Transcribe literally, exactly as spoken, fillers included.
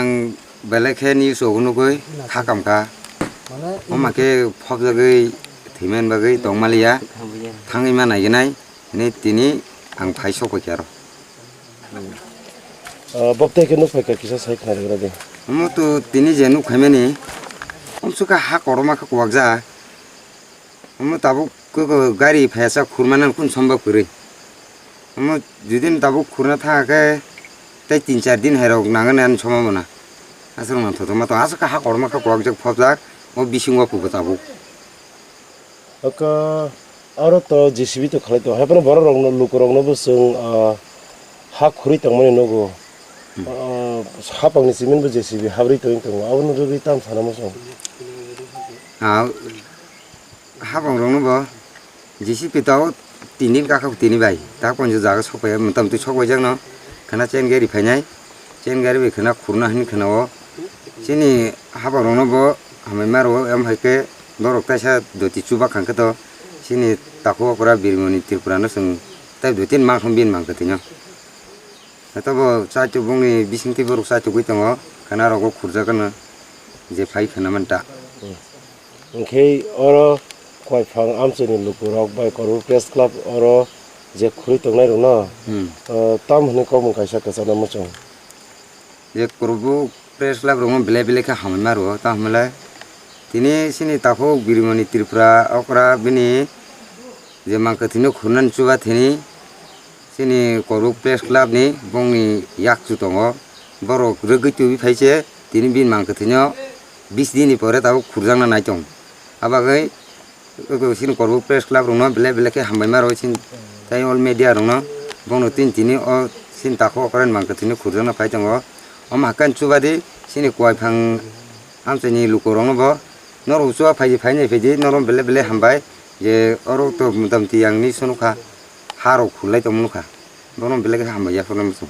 Ang belai khe news o nugwi kha kam kha. Omo khe phobjagwi thwiman bagwi tongmaliya. Thangwi ma naiginai hinwi tini ang phai sok paikha aro. Ah, bobtai khe nuk phaikha kisa sai khna rwgra de. Omo to tini je nuk phaimani, omsukha ha kotorma khe kwbakjak. Omo tabuk khe gari phaiyasa khurmani kunu somba kwrwi. Omo judini tabuk khurna thangkha khe tei tin char din hairok nangani ani somba mona. Aswk nang thotoma to aswk ha kotorma khe kwbakjak phobjak o bisingo pubo tabuk. Aka aro to J C B to khalai to. Haphano borok rokno, luku rokno bo chwng, ah, ha khurwi tongmani nugo. Hmm. Ah, hapangni simin bo J C B habrwi tongwi tongo. Abono rwgwi tam sana muchung. Ah, hapang rokno bo J C B to tini kakha tini bai. Ta konjo jaga sokpaiya, motamti sokpaijakno khana chain gari phainai. Chain gari bai khana khurna hwnwi khana o. Chini hapang rokno bo hambai ma rwo, em hai khe borok taisa doti chuba khang khe to chini takhuk okra Birmoni Tripura no chwng tai doti ni mangkham bini mang kwthwino. Hato bo chaichuk bongni bisingtwi borok chaichugwi tongo, khana rogo khurjak gana je phai khana manta. Hwnkhe oro Koiphang amchaini lukurok bai Korbu Press Club oro je khurwi tongnai rokno, Hmm. ah, tam hwnwi kokmung kaisa kwchangna muchung. Je Korbu Press Club rokno belai belai khe hambai ma rwo, tamo hwnle tini chini takhuk Birmoni Tripura okra bini je mang kwthwino khurnani chuba thini chini Korbu Press Club ni bongni yakchu tongo, borok rwgwi tubui phai se tini bini mang kwthwino bis din ni pore tabuk khurjakna nai tong. Abagwi Oko chini Korbu Press Club rokno belai belai khe hambai ma rwo chini tei all media rokno, bono tin tini o chini takhuk okra ni mang kwthwino khurjakna phai tongo. Omo hakan chuba di chini Koiphang amchaini luku rokno bo norok chuba phai phai nai phai di norok belai belai hambai je oro to motamti ang ni sunu kha ha rok khulai tongmani kha bono belai khe hambai ya phano muchung.